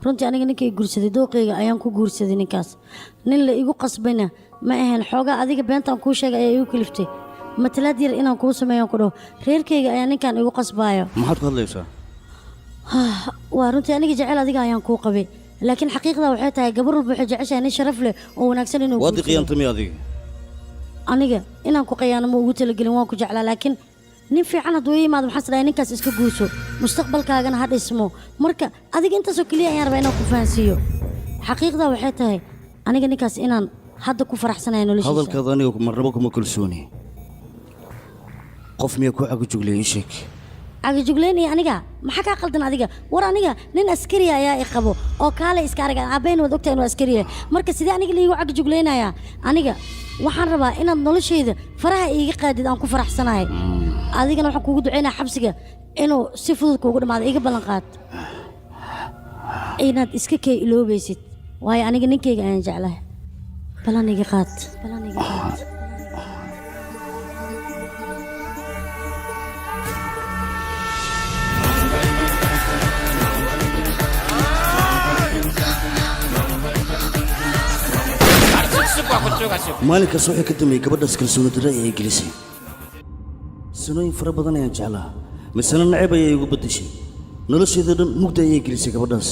Runtii aniga ninkay guursaday dooqeyga ayaan ku guursaday. Ninkaas nin la igu qasbayna ma ahayn. Xoogaa adiga beentaan kuu sheegay ayaa igu kaliftay matalaad yar inaan kuu sameeyan ku dhaho reerkayga ayaa ninkan igu qasbaayo. Maxaad ku hadlaysaa? Waa runtii, aniga jecel adiga ayaan kuu qabay, laakiin xaqiiqda waxay tahay gabar walba waxay jeceshahay nin sharaf leh oo wanaagsan inuu Waad i guursado. qiyaantay miya adiga? Aniga inaan ku khiyaano ma ugu talagelin. Waan ku jeclaa, laakiin nin fiican hadduu ii imaado maxaan isdhahay ninkaas iska guurso, mustaqbalkaagana ha dhismo. Marka adiga intaasoo keliya ayaan rabaa inaan ku fahansiiyo. Xaqiiqda waxay tahay aniga ninkaas inaan hadda ku faraxsanahay noloshiisa. Hadalkaada aniga marnaba kuma kalsooni. Qof miyaa ku cagajugleey? Ii sheeg. Cagajugleyn iyo aniga maxaa kaa qaldan adiga? War aniga nin askari ayaa i qabo oo kaale iska arag. Aabbayn waad ogtahay inuu askari yahay. Marka sidee aniga liigu cagajuglaynayaa? Aniga waxaan rabaa inaad noloshayda faraha iiga qaadid. Aan ku faraxsanahay. Adigana waxaan kuugu ducaynaya xabsiga inuu si fudud kuugu dhammaado. Iga ballan qaad inaad iska kay iloobaysid, waayo aniga ninkayga ayaan jeclahay. Ballan iga qaad, ballan iga qaad. Maalinkaas waxay ka dambeeyey gabadhaas kalsooni darre ayay gelisay. Sanooyin fara badan ayaan jeclaa, misena nacab ayay igu beddeshay. Nolosheeda dhan mugdi ayay gelisay gabadhaas.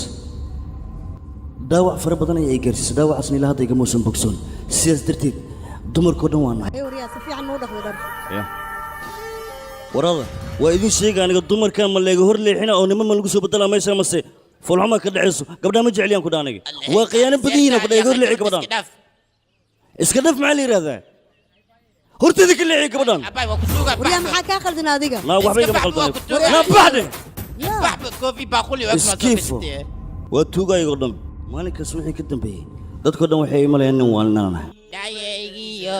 Dhaawac fara badan ayay gaarsiisay. Dhaawacaasna ilaa hadda igama uusan bogsoon. Sidaas darteed dumarkao dhan waa nacay. Waryaa, si fiican nuu dhaqday dhar. Warada waa idin sheega, aniga dumarkan ma leega hor leexina oo niman ma lagu soo bedelaa meesha mase foolxuma ka dhacayso? Gabdhaha ma jeceliyaan ku dha aniga. Waa khiyaano badan yihiin ku dha. Iga hor leexi gabadhaan. Iska dhaf maxaa la yidhahdaa? Horteeda ka leexiy gabadhaan. Waryaa, maxaa kaa qaldan adiga? Naa, waxba igama qaldan. Naa, baxde iskiifo, waa tuugaygo dhan. Maalinkaas wixii ka dambeeyey dadkoo dhan waxay imalayaan nin waalinanahay. Dhayaygiyo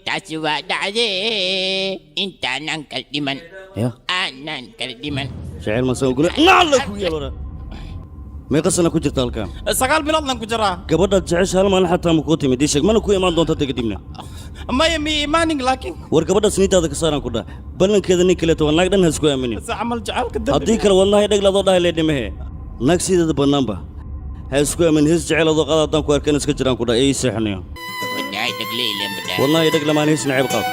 taasi waa dhacdee, intaanan kal dhiman Ya. aanan kala dhiman. Jacayl masaan ogole nacalla ku yaal. Wara, meeqa sana ku jirta halkan? 9 bilood lan ku jiraa. Gabadhaad jecesha hal maalin xataa ma kuu timid? Ii sheeg, mana ku imaan doonta hadda kadibna? Maya, mi imaanin, laakiin War, gabadhaas niintaada ka saaraan ku dhah. Ballankeeda nin kaleeto waa naag dhan, ha isku aaminin. Se camal jacaylka dambi. Haddii kale wadnahay dhegl adoo dhahay lee dhimahe. Naag sideeda bannaanba ha isku aamin. Hees jecel adoo qaada haddaan ku arkan iska jiraan ku dhah ee ii seexanayo. Wadnahay dhagle ileen badaa. Wadnahay dheg lamaan hees nacayb qaad.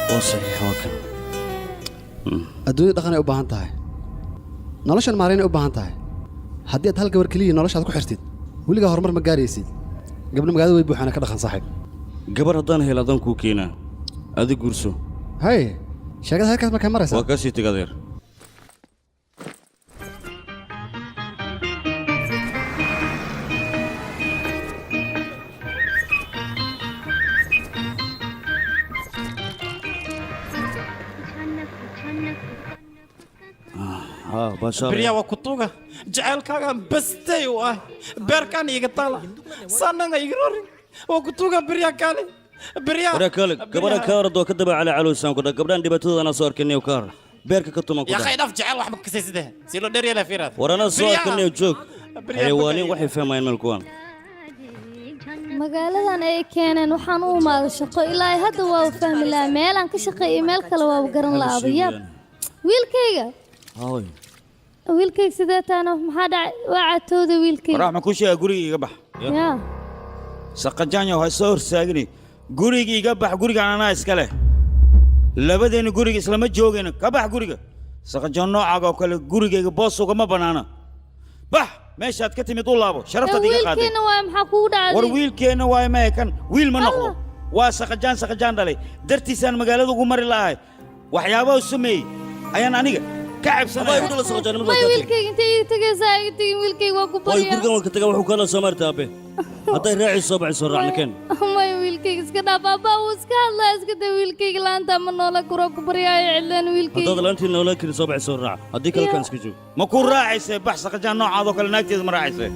Waa saxiix, waa kan. Adduunyada dhaqanay u baahan tahay, noloshan maaraynay u baahan tahay. Haddii aad hal gabar keliya noloshaad ku xirtid, weligaa horumar ma gaaraysid. Gabdho magaalada way buuxaana, ka dhaqan saaxiib. Gabar haddaan helo adaan kuu keenaa, adi guurso. Hay, sheekada heerkaas markaa maraysaa. Waa kaa sii teg, adeer. Haa, baashaal. Beryaa waa kutuga, jacaylkaagaan bastay u ah, beerkaan iiga taala saananga iga rorin. Waa kutuga, beryaa kaale, beryaa. Waraa kaale, gabadha kaa orad waa ka daba cali calowsaan ku dha. Gabdhahan dhibaatadooda anaa soo arkaynayo, ka har beerka ka tuman ku Yaa dha. Khay, dhaf jecel wax ma kasay sidee si loo dheer yeelaa fiiraad. War, anaa soo arkaynayo, joog. Beryaa. Xayawaaniin waxay fahmayaan meel kuwan. Magaaladan ay keeneen waxaan u imaaday shaqo. Ilaa ay hadda waa fahmi lahaa meelaan ka shaqeeyay, meel kale waa garan la'aaba. Yaab, wiilkayga. Hooy. Wiilkayga, sidee taana? Maxaa dhacay? Waa catooda wiilkayga. Warax, ma kuu sheegaa? Guriga iga bax. Yaa. Saqajaanyo ha soo horsaagini. Guriga iga bax. Gurigaan anaa iska leh. Labadeenna guriga islama joogayno. Ka bax guriga. Saqajaan noocaaga oo kale gurigayga boos ugama bannaana. Bax, meeshaad ka timid u laabo. Sharaftaad iga qaaday. Wiilkeenna waay, maxaa kugu dhacday? War, wiilkeenna waay maya, kan wiil ma noqdo. Waa saqajaan, saqajaan dhalay. Dartiisaan magaalada ugu mari lahay. Waxyaabaha u sameeyey ayaan aniga ka cabsanaya. May, wiilkayga, intay iga tegaysaa? Iga tegin wiilkayga, waa ku Way. baryaa. Gurigan waan ka tagaa. Wuxuu kala soo maarta aabe hadday raaci soo baxay soo raacna keen. May, wiilkayga iska dhaaf. Abbaa wuu iska hadlaa, iska day. Wiilkayga laanta ma noola kuro, ku baryaayo cidlaan wiilkayga. Haddaad laantii noolaan karin, soo baxay soo raac, haddii kale kan iska joog. Ma ku raacayse? Bax. Saqajaan noocaadoo kale naagteeda ma raacayse.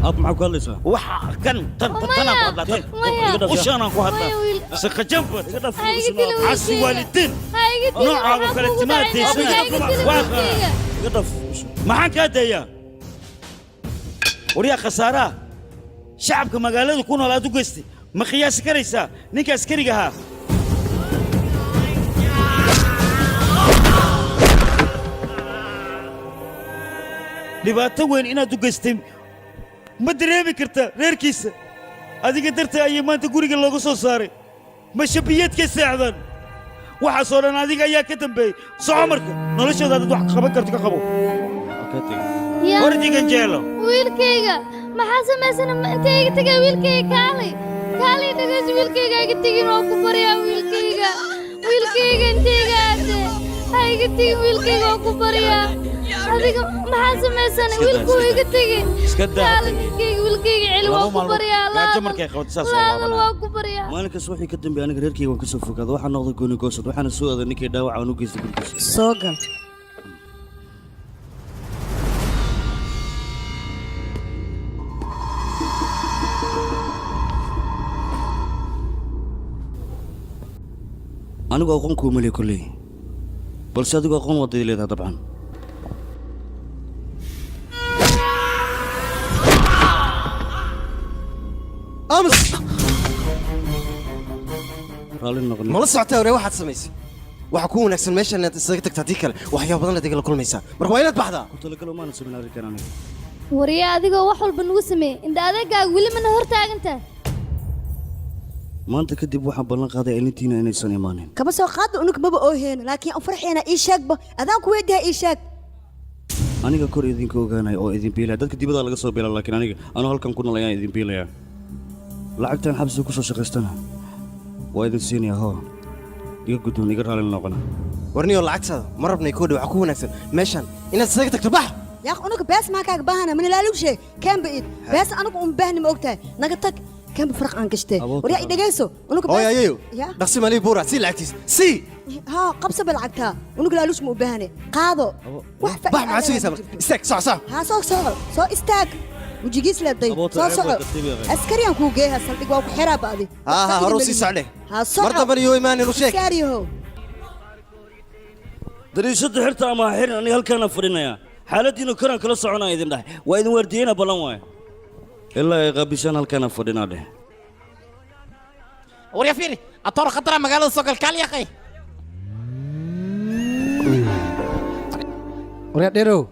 Ab, maxaa ku hadlaysaa? Waxa kan tan tanaan ku hadlaa, tan Maya. ushaanaan ku hadlaa. Maya, wiil. Saqajaan baad Ha iga dilin casi wiilkayga. waalidiin Ha iga dilin. noocaadoo Maxaa kale kugu timaa dhacay? Ha deysanaya. iga dilin Waa wiilkayga. Iga dhaf. Maxaan kaa dayaa? Waryaa, khasaaraha shacabka magaalada ku nool aad u geystay. Ma qiyaasi karaysaa ninka askariga ahaa? Dhibaato weyn inaad u geystay ma dareemi kartaa reerkiisa. Adiga dartee ayay maanta guriga looga soo saaray. Mashabiyeedkay seexdaan. Waxaasoo dhan adiga ayaa ka dambeeyey. Soco marka, noloshooda dad wax qaban karto ka qabo. Ordigan jeelo. Wiilkayga maxaa samaysana? Intay iga tegay wiilkayga? Kaalay, kaalay, dhegeyso, wiilkayga iga tegin, waa ku baryaa wiilkayga. Wiilkayga intay iga aade? Ha iga tegin wiilkayga, waa ku baryaa. Adiga maxaa samaysana? Wiilku wuu iga tegey. Iska daa. Kaalay wiilkayga, wiilkayga celi, waa ku baryaa. Gaajo markay qabato saas waa laadal, waa ku baryaa. Maalinkaas wixii ka dambeeyay aniga reerkayga waan ka soo fogaaday. Waxaan noqday gooni goosad, waxaana soo aaday ninkii dhaawaca aan u geystay gurigiisa. Soo gal. Anigu aqoon kuuma lihi kolley, balse adigu aqoon waad ii leedahay dabcan. Aamus! Raalli noqon. Mala socotaa waree waxaad samaysay? Waxa ku wanaagsan meeshan inaad isaga tagto, haddii kale waxyaabo badan adiga la kulmaysaa. Marka waa inaad baxdaa. Ku talagalo maana samayn arrinkan aniga. Waryaa, adigoo wax walba nagu sameeyey, indha adeegaaga weli mana hor taagan tahay? Maanta kadib waxaan ballan qaaday ilintiina inaysan imaanin. Kaba soo qaadba unug maba ooheeno, laakiin aan farxeena. Ii sheegba, adaan ku weydiiha, ii sheeg. Aniga kor idinka ogaanaya oo idin biilaya. Dadka dibadda laga soo biila, laakiin aniga anuu halkan ku nool ayaan idin biilayaa. Lacagtan xabsiga ku soo shaqaystana waa idin siinaya. Hoo, iga guddoon, iga raalli noqona. Warniyo, lacagtaada ma rabnay koodhi. Waxaa ku wanaagsan meeshan inaad isaga tagto. Bax! Yaaq, unuga bees maa kaaga baahana? Mana laalugu sheeg keenba iid bees. Anugu un baahni, ma ogtahay? Naga tag, keenba faraq aan gashtee. Waryaa, i dhegayso, unuga hooy ayayo. Ya. Dhaqsi maalii buura sii lacagtiisa sii. Haa, qabsaba lacagtaa. Unuga laalush ma u baahane, qaado wax. Bax, maxaad sugaysaa marka? Istaag, soco, soco. Haa, soo soco, soo istaag, wejigiis leeday. Aboota, soo ceeb soco. waa tartiib yahay. Askariyaan kuu geeha saldhig, waa ku xiraa ba'di. Haa haa, hore u sii socdhe. Haa, soco. Mar dambana yoo imaanin, u sheeg. Askariyahow. Dariishadda xirta ama ha xirin, aniga halkaanaan fadhinayaa. Xaaladdiinu koraan kala soconaa idin dhahay. Waa idin waardiyeyna, ballan waay. Ilaa ay qaabishaan halkaanaan fadhinaa dheh. Warya, fiiri, atoor khatara magaalada soo gal, kaal yaqay. Waryaa dheerow.